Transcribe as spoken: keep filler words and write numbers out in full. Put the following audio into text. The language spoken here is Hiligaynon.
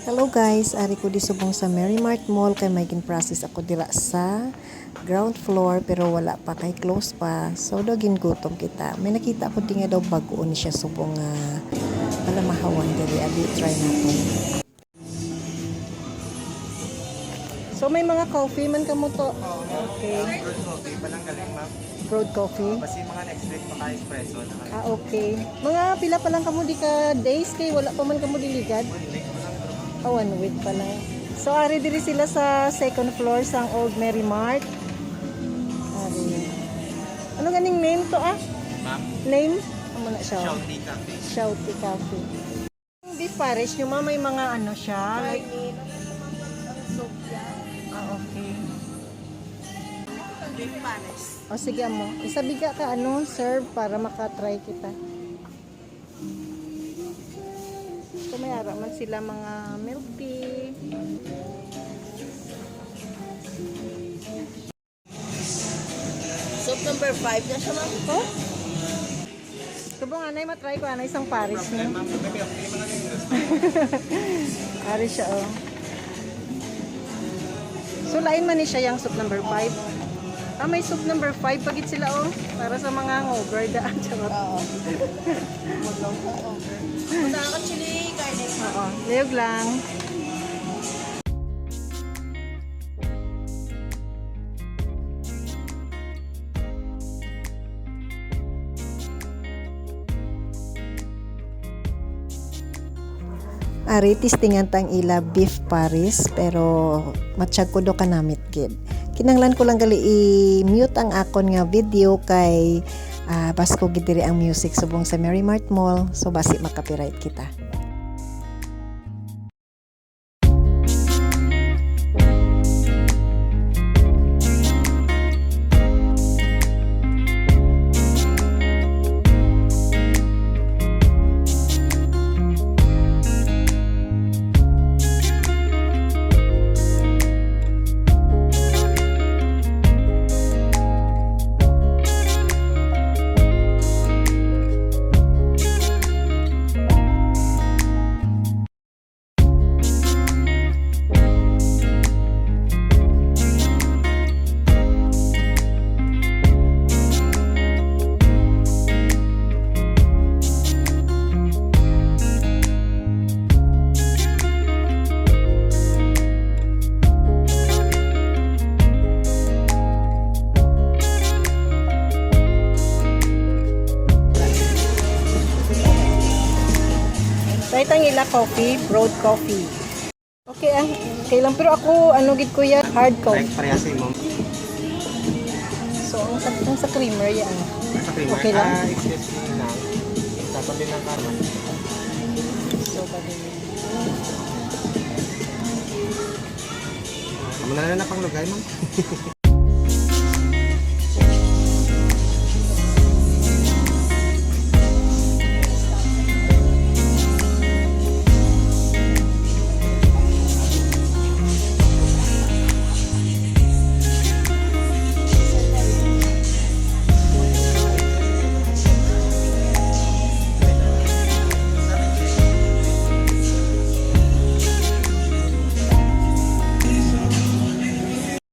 Hello guys, ari ko di subong sa Merry Mart Mall kay may gin-process ako dira sa ground floor pero wala pa kay close pa. So do gingutom kita. May nakita ko di nga daw bag-o ni siya subong nga palamahawan diri. Abi, try natin. So may mga coffee man kamo to. Okay. Brewed coffee pa lang galing, ma'am. Brewed coffee. Basi mga next week pa ka espresso na. Ah, okay. Mga pila pa lang kamo di ka days kay wala pa man kamo diligad? Ah, one week pa lang. So, ari diri sila sa second floor sang Old Merry Mart. Ari. Ano ganing name to, ah? Ma'am? Name? Ano na siya? Shouty Cafe. Shouty Cafe. Beef Paris nyo, ma'am, may mga ano siya? Like, ah, okay. Beef Paris. O sige mo, isabiga ka ano, serve para makatry kita. So may ara man sila mga milk tea. Soup number five na siya, ma'am. Oh? Subong anay, matry ko anay isang pares niya. Ari siya, oh. So, lain man ni siya yung soup number five. Ah, may soup number five pa gid sila, oh. Para sa mga hangover, da. Charot. Oo. Mulong hangover. Punta ka chili garlic. Oo, liyog lang. Ari, testingan tang ila beef pares, pero matsyag ko do kanamit gid. Kinahanglan ko lang gali i-mute ang akon nga video kay, ah, basko gid diri ang music subong sa Merry Mart Mall, so basi ma-copyright kita. Try tang ila coffee, brewed coffee. Okay, ah. Okay lang. Pero ako, ano gid ko yan, hard coffee. Like, parehas sa imo. So, ang sa, ang sa creamer, yan. Sa creamer? Okay lang? Ah, excuse me lang. Tapos din ang karma. So, pwede yun. Amo na lang na panglugay, ma'am.